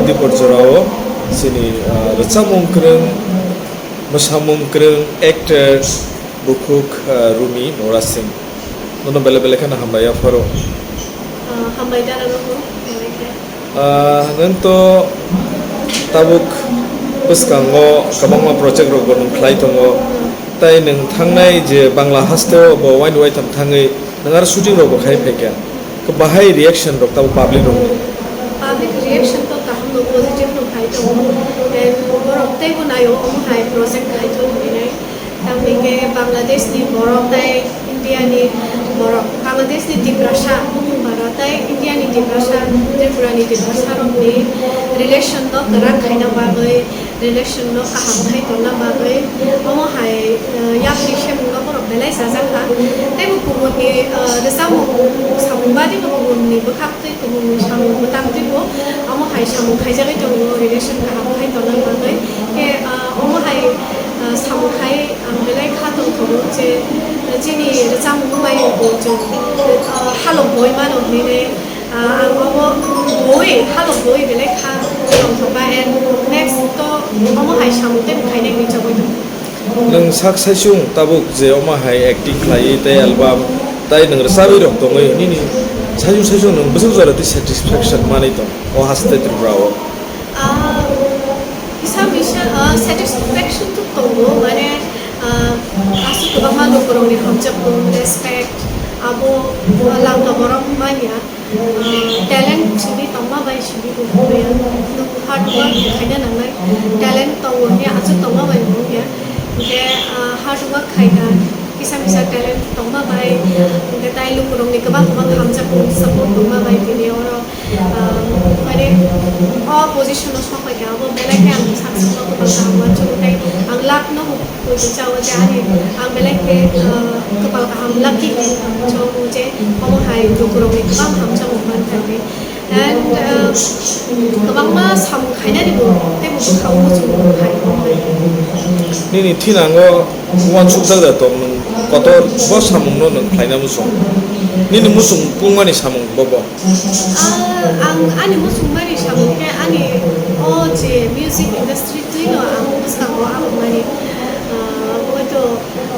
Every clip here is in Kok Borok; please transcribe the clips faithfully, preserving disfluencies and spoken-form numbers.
Dipor jorao chini, ah, rwchapmung kwrwng, mwsamung kwrwng, actor, bukhuk, ah, Rumi Nora Singh. Nono belai belai kheno hambai yapharo. Ah, hambai dara nogo, hambai khe. Ah, nwng to tabuk bwskango kwbangma project rokbo nwng khlai tongo. Tei nwng thangnai je Bangla hasteo bo waini waitham thangwi nwng aro shooting rokbo khai phaikha. Khe bahai reaction rok tabuk public rokni? Public reaction to kaham no, positive no khai tongo. And borok teibo naio omo hai project khai thok hinwi. Tamni khe Bangladesh ni borok tei India ni borok, Bangladesh ni Tiprasa, Bharat tei India ni Tiprasa, Tripura ni Tiprasa rokni relation no kwrak khaina bagwi, relation no kaham khai tonna bagwi omo hai, eh, yakni semung no borok belai chajakha. Tei bo kubun ni, eh, rwchapmung samung badi bo kubun ni bwkhak tei kubun ni samung bwtang twibo omo hai samung khaijagwi tongo, relation kaham khai tonna bagwi. Khe, ah, omo hai, ah, samung khai ang belai kha tongthogo je, eh, chini rwchapmung bai bo chwng, ah, halok boi mano hinwi, ah, ang omo boi, halok boi belai kha tongthokba, and next to omo hai samung tei khainai hinwi chongwi tongo. Nwng sak saisung tabuk je omo hai acting khlaiwi tei album tei nwng rwchabwi rok tongwi nini saisung saisung nwng bwswk jora twi satisfaction manwi tong o haste Tripura o? Ah, kisa misa, ah, satisfaction to tongo, mane, ah, aswk kwbangma lukurokni hamjakmung, respect, abo, ah, langka borok manya. Ah, talent simi tongma bai simi bo hwnwi ang. Nwng hard work khaina nangnai, talent tongo hwnwi achuk tongma bai bo wngya. Hwnkhe, ah, hard work khaina, kisa misa talent tongma bai, hwnkhe tai lukurokni kwbang kwbang hamjakmung support tongma bai tini oro, ah, mane, o position o sok paikha, abo belai khe ang sak sakno kwbang kaham uansukgo tei ang luck no Poito chao je ani ang belai khe, ah, kwpal kaham lucky hinwi ang chao je omo hai lukurokni kwbang hamjakmung man thangwi. And, ah, kwbangma samung khainani bo tei bo bwkhao muchung hai. Nini thinango uansukjak da tong nwng kotor bo samungno nwng khlaina muchung? Nini muchung pungmani samung bobo? Ah, ang ani muchungmani samung khe ani o je music industry twino ang bwskango abangmani, ah, hwnkhe to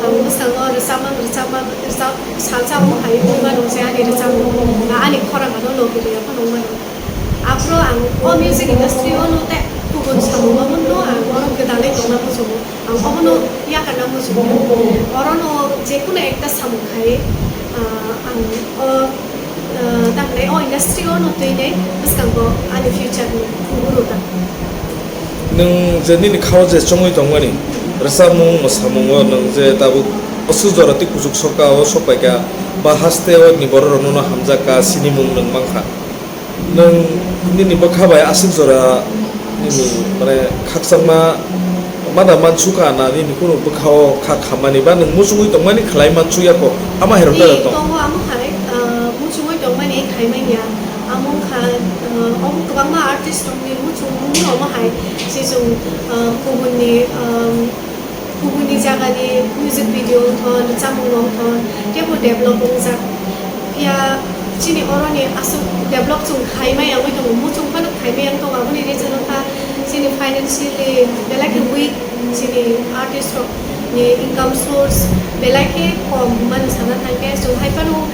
ang bwskango rwchapma, rwchapma, rwchap salsa omo hai wngwi mano je ani rwchapmung, ah, ani khorang ano logi rwya phano wngmano. Aphuru ang o music industry o no tei kubun samung omono ang oro gwdalwi tongna muchungo. Ang obono yakarna muchungya. Orono jekunu ekta samung khai, ah, ang o, ah, tamni o industry o no twinai bwskango ani future ni guru ta. Nwng je nini khao je chongwi tongmani, rwchapmung, mwsamung o nwng je tabuk aswk jora twi kuchuk soka o sok paikha, ba haste o ni borok rok nono hamjak kha, sinimung nwng mankha. Nwng nini bwkha bai aswk jora nini, mane, khakchangma mada mansukha na nini kunu bwkha o kha khammani ba nwng muchungwi tongmani khlai mansukya kho, ama hai rok Ni tong? Tongo amo hai, ah, muchungwi tongmani khaimanya. Amo wngkha, ah, omo kwbangma artist rokni muchungmung omo hai. Sijung, ah, kubunni, ah, Kubuni jagani music video wngthon, rwchapmung wngthon, teibo develop wngjak. Phiya chini oroni aswk develop chwng khaimaya wngwi tongo, muchung phano khaimaya wng tongo, aboni reason wngkha chini financially belai khe weak, chini artist rokni income source belai khe kom hwnmani sana thangkhe chwng hai phano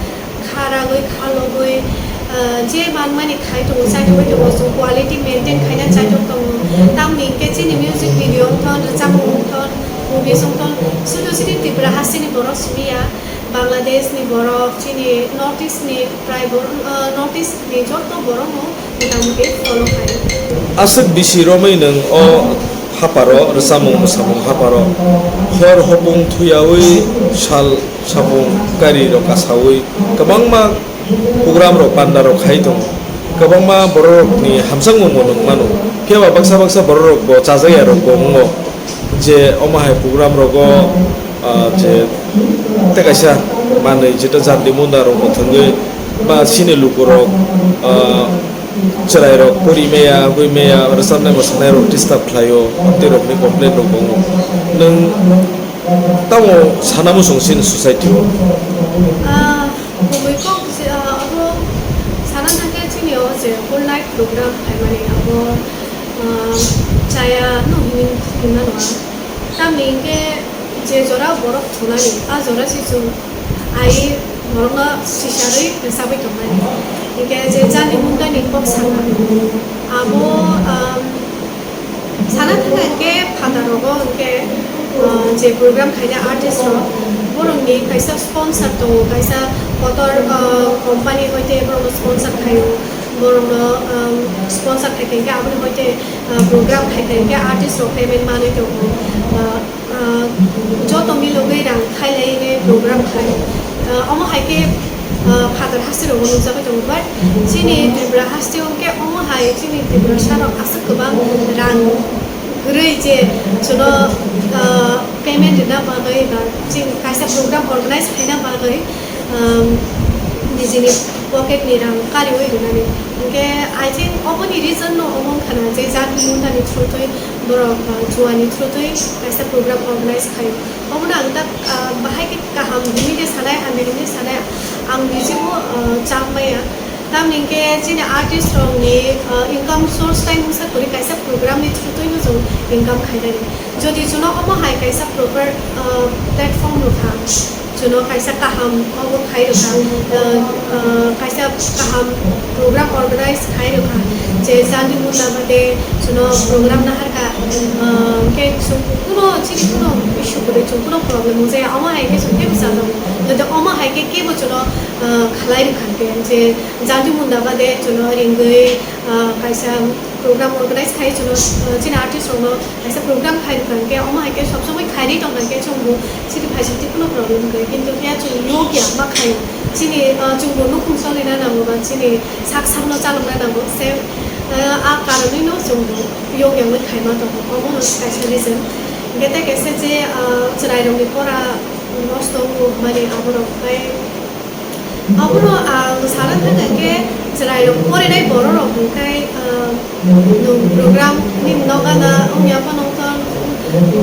kha ragwi, kha logwi, ah, je manmani khai tongo, chai tongwi tongo, chwng quality maintain khaina chai tok tongo. Tamni hinkhe chini music video wngthon, rwchapmung wngthon, movies wngthon, sudu chini Tripura hasteni borok simi ya, Bangladesh ni borok, chini North East ni prai borok, ah, North East ni joto borok no Motamoti follow khai. Aswk bisi romwi nwng o haparo, rwchapmung mwsamung haparo hor hopung thuyawi sal sapung kari rok kasawi kwbangma program rok panda rok khai tongo. Kwbangma borok rokni hamjakmung bo nwng mano. Phiya ba baksa baksa borok rok bo chajakya rok bo wngo. Je omo hai program rogo, ah, je tei kaisa manwi jeto jandi munda rok bo thwngwi ba chini luku rok, ah, chwrai rok pori maya, hoi maya, rwchapnai mwsanai rok disturb khlaio, tei rokni complaint rok bo wngo. Nwng tamo sana muchung chini society o? Ah, kubui kok je, ah, abo sana thangkhe chini o je whole night program khaimani abo Ah, chaya no hini himna nwa. Tamni hingke je jora borok thunani, a jora se chwng ai borokno sisarwi rwchapwi tongnai. Hingke je jani mundani kok sana. Abo, ah, sana thangkha hingke phataro hingke, ah, je program khainai artist rok, borokni kaisa sponsor tongo, kaisa kotor, ah, company hoite borokno sponsor khaio. Borokno, um, sponsor khai khe, aboni hoite, uh, program khai khe artist rok payment manwi tongo. Uh, uh, joto milogwi rang khailaiwi program khai. Uh, omo hai khe, uh, phatar haste rogo nukjagwi tongo, but chini Tripura haste o hwnkhe omo hai chini Tripura sarok aswk kwbang rang kwrwi je chwno, uh, payment rwna bagwi ba chini kaisa program organize khaina bagwi, um, nijini pocket ni rang kariwi rwnani. Hingke I think oboni reason no omo wngkha na je jat mundani through twi borok, uh, juani through twi kaisa program organize khaio. Obono ang tak, uh, bahai khe kaham hwnwi de sanai, hamya hwnwi sanai, ang nijibo, uh, cham maya. Tamni hingke chini artist rokni, uh, income source tai mungsa kwrwi kaisa program ni through twi no chwng income khainani. Jodi chwngno omo hai kaisa proper, uh, platform rwkha, chwngno kaisa kaham obo khai rwkha, uh, uh, kaisa kaham program organize khai rwkha, je jani munda bade chwngno program naharkha, uh, hingke chwng kuno chini kuno issue kwrwi chwng kuno problem wngjaya, omo hai khe chwng teibo chajago, jodi omo hai khe kebo chwngno, uh, khalai rwkha hingke je jani munda bade chwngno ringwi, uh, kaisa program organize khai chwngno, uh, chini artist rokno kaisa program khai rwkha hingke omo hai khe sob somoi khairwi tongkha hingke chwngbo chini phaisingtwi kuno problem kwrwi, kintu phiya chwng yokya ma khaio. Chini, uh, chwngbo nukhung cholina nango ba chini sak sakno chalokna nango se, uh, a karonwino chwngbo yokya wngwi khaima tongo, omono kaisa reason. Hingke tei kaisa je, uh, chwrairokni pora nosto wngo hwnmani aborok bai Abono ang sana thangkha khe chwrairok porinai bororok hwnkhe, ah, nwng program ni nokana wngya phano wngthon,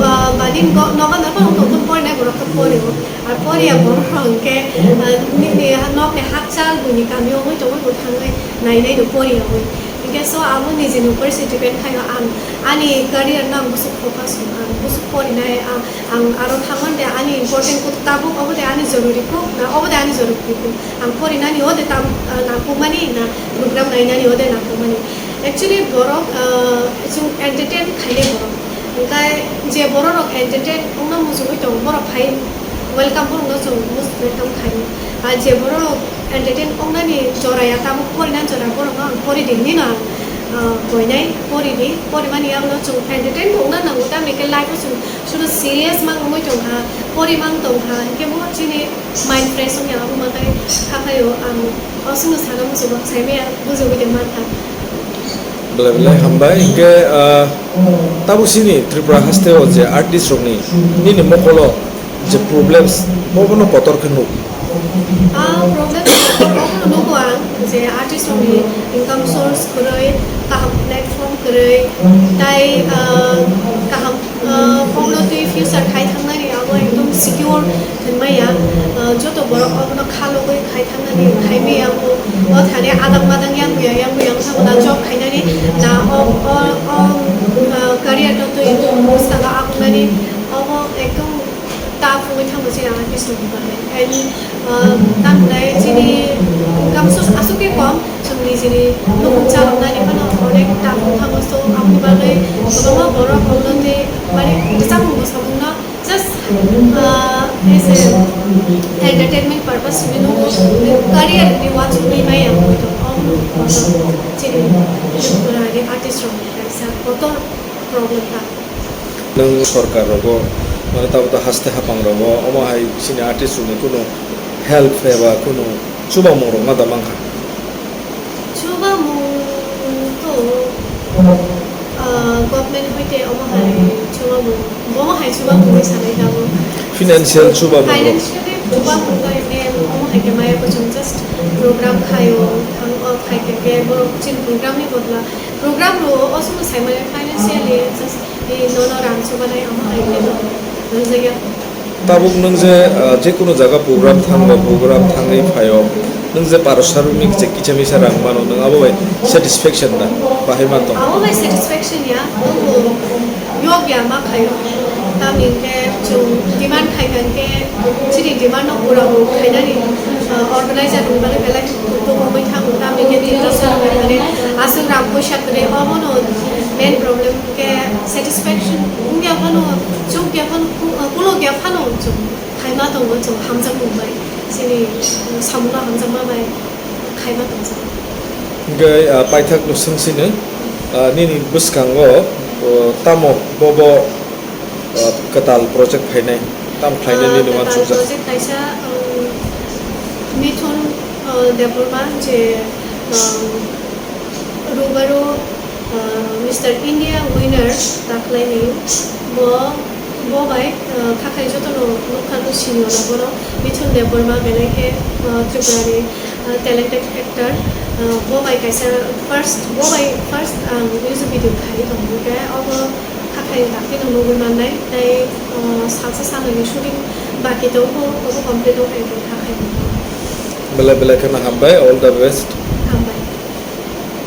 ah, ba nini go-, nokana phano wngthon, porinai borok khe porio. Ar poriya bororok hwnkhe, ah, nini ha-, nokni hakchal buini kamio wngwi tongwi bo thangwi nainai no poriya wngwi. Hwnkhe so abo nijini upor se depend khaio ang ani career no ang bwswk focus rwkha, ang bwswk porinai, ang Ang aro thangmani de ani important kuk tabuk, obo de ani jorori kuk, na obo de ani jorori kuk. Ang porinani o de tam, ah, nangkukmani, na program nainani o de nangkukmani. Actually, borok, ah, chwng entertain khainai borok. Hwnkhe je borok rok entertain wngna muchungwi tongo, borok phai welcome, borokno chwng most welcome khainai. Ar je borok entertain wngnani jora ya, tabuk porinani jora, borokno ang pori di hinwi no ang, ah, koinai, pori di, porimani yago no chwng entertain wngna nango, tamni khe life o chwng Sudu serious mang wngwi tongkha, pori mang tongkha, hwnkhe bo chini mind fresh wngya, abo mankhai kha khaio ang aswkno sana muchungo, saimaya bujogwi de mankha. Belai belai hambai, hwnkhe, ah, tabuk chini Tripura haste o je artist rokni nini mokolo je problems, bo bono kotor khe nuk. Ah, problem obono nugo ang je artist rokni income source kwrwi, kaham platform kwrwi, tai, ah, kaham, ah, kokno twi future khai thangnani abo ekdom secure hinmaya. Ah, joto borok obono khalogwi khai thangnani khaimaya bo. O thani adang madang yang buya, yang buya wngkha bo na job khainani na o, o, o, ah, career no twi bwskango akhungnani obo ekdom Tough wngwi thango chini artist rokni bagwi. And, uh, tamhinai chini income source aswk khe kom, chwng nijini nukhung chaloknani phano onek tough wng thango. So, aboni bagwi kwbangma borok rokno tei, mane, kwchangmung bwskango just, uh, as a entertainment purpose hinwi nukgo, career ni uansukgwi maya wngwi tongo. Omo chini Tripura ni artist rokni kaisa kotor problem ta. Nwng sorkar rogo, mane, tabuk haste hapang rogo, omo hai chini artist rokni kunu help eba kunu chubamung rok ma da mankha? Chubamung to, ah, government hoite omo hai chubamung, bomo hai chubamung ni sanai tabuk. Financial chubamung rok. Financially chubamung to ene omo hai khe maya bo chwng just program khaio, thang o khai khe khe borok chini program ni bodla, program rwo o chwng sai mani financially just Tei nono rang chubanai omo hai khe no rwjakya. Tabuk nwng je, ah, je kunu jaga program thango, program thangwi phaio, nwng je paro sarmik je kisa misa rang mano, nwng abo bai satisfaction da? Bahai ma tong. Abo bai satisfaction ya, abo yok ya ma khayo. Tamni hwnkhe chwng demand khai kha hwnkhe chini demand no pura bo khainani, uh, organizer ni bagwi belai tongwi thango. Tamni hwnkhe tinta song khainani aswk rang poisa kwrwi, obono main problem khe satisfaction wngya phano, chukya phano, ku-, uh, kulokya phano chwng khaima tongo, chwng hamjak mung bai, chini, uh, samungno hamjakma bai khaima tongjak. Hingke, ah, paithak no swngsino, ah, nini bwskango, oh, tamo bobo, ah, kwtal project phainai, tam khlainai nini uansukjak? Kwtal project kaisa, um, Mithun, uh, Debbarma je, um, Rubaro, uh, Mister India winner daklaini, bo, bo bai, uh, khakhai jotono nukha no sinio na bono Mithun Debbarma belai khe, uh, Tripura ni, uh, talented actor, uh, bo bai kaisa first, bo bai first ang music video khai tongo khe obo khakhai dakti no nugwi mannai tei, uh, salsa salnwi shooting baki tongo, obo complete wngkha khe khakhai. Belai belai kheno hambai, all the best.